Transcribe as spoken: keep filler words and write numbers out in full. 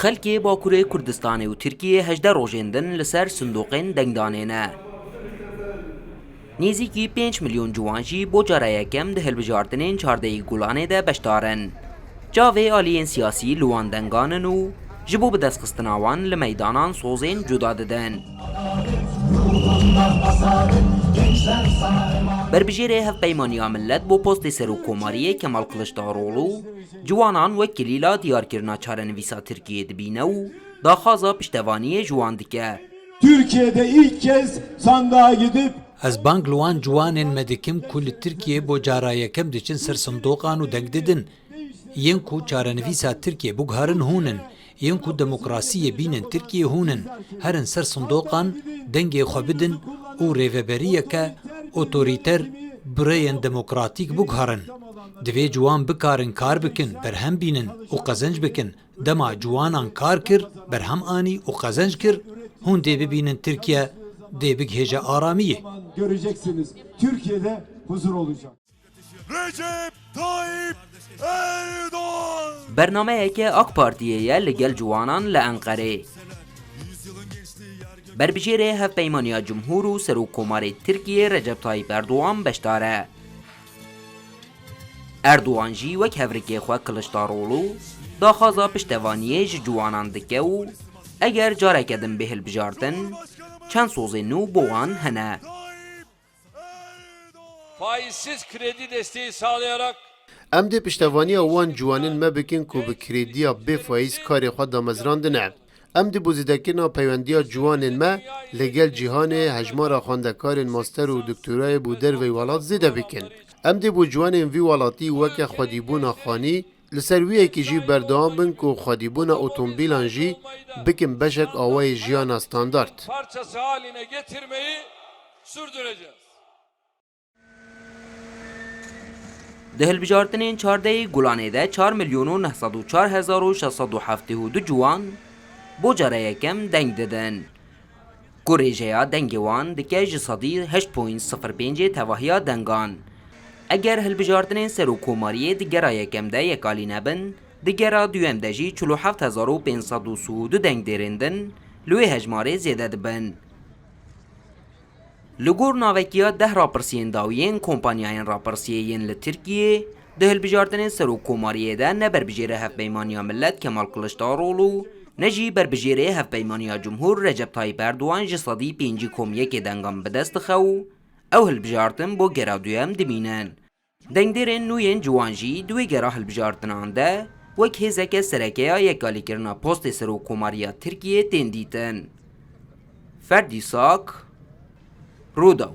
Xelkê Bakurê Kurdistanê û Tirkiyê hejdeh rojên din li ser sindoqên dengdanê ne. Nêzîkî pênc milyon ciwan jî bo cara yekem di hilbijartinên çardehê Gulanê de beşdar in. Çavê aliyên siyasî li wan dengan in û ji bo bidestxistina wan li meydanan sozên cuda didin. Berbijêrê Hevpeymaniya Millet bo postê Serokkomariyê Kemal Kiliçdaroglu ciwanan wek kilîla diyarkirina çarenivîsa Tirkiyê dibîne û daxwaza piştevaniyê ji wan dike. Türkiye'de ilk kez sandığa gidip Ez bang li wan ciwanên me dikim ku li Tirkiyê bo cara yekem diçin ser sindoqan û deng didin. Yên ku çarenivîsa Tirkiyê biguherin hûn in. Yên ku demokrasiyê bînin Tirkiyê hûn in. Herin ser sindoqan, dengê xwe bidin û rêveberiyeke otorîter bi rêyên demokratîk biguherin. Divê ciwan bikarin kar bikin, berhem bînin û qezenc bikin. Dema ciwanan kar kir, berhem anî û qezenc kir, hûn dê bibînin Tirkiye dê bigihêje aramiyê. Göreceksiniz. Türkiye'de huzur olacak. Recep Tayyip Erdoğan. Bernameyeke AK Partiyê ye li gel ciwanan li Enqerê. Berbijêrê Hevpeymaniya Cumhur û Serokkomarê Tirkiyê Recep Tayyip Erdoğan beşdar e. Erdoğan jî wek hevrikê xwe Kiliçdaroglu daxwaza piştevaniyê ji ciwanan dike û eger careke din bê hilbijartin, çend sozên nû bo wan hene. Faizsiz kredi desteği sağlayarak Em dê piştevaniya wan ciwanên me bikin ku bi krediya bê faîz karê xwe damezrandine. Em dê bo zêdekirina peywendiya ciwanên me li gel cîhanê hejmara xwendekarên master û doktorayê bo dervey welat zêde bikin. Em dê bo ciwanên vî welatî weke xwedîbûna xanî, li ser wî yekê jî berdewam bin ku xwedîbûna otomobîlan jî bikin beşek awayê jiyana standard. Parçası haline getirmeyi sürdüreceğiz. Di hilbijartinên çardehê Gulanê de çar milyon û neh sed û çar hezar û şeş sed û heftê û du ciwan bo cara yekem deng didin. Ku rêjeya dengê wan dike ji sedî heşt point sifir pêncê tevahiya dengan. Eger hilbijartinên serokkomariyê di gera yekem de yekalî nebin, di gera duyem de jî çil û heft hezar û pênc sed û sî û du dengdêrên din li wê hejmarê zêde dibin. Li gor navekiya deh rapirsiyên dawiyên kompanyayên rapirsiyê yên li Tirkiyê, di hilbijartinên serokkomariyê de ne berbijêrê Hevpeymaniya Millet Kemal Kiliçdaroglu, ne jî berbijêrê Hevpeymaniya Cumhur Recep Tayyip Erdogan ji sedî pêncî kom yekê dengan bi dest dixe û ew hilbijartin bo gera duyem dimînin. Dengdêrên nû yên ciwan jî di wê gera hilbijartinan de wek hêzeke sereke ya yekalîkirina postê serokkomariya Tirkiyê tên dîtin. Ferdî Sak, Rûdaw.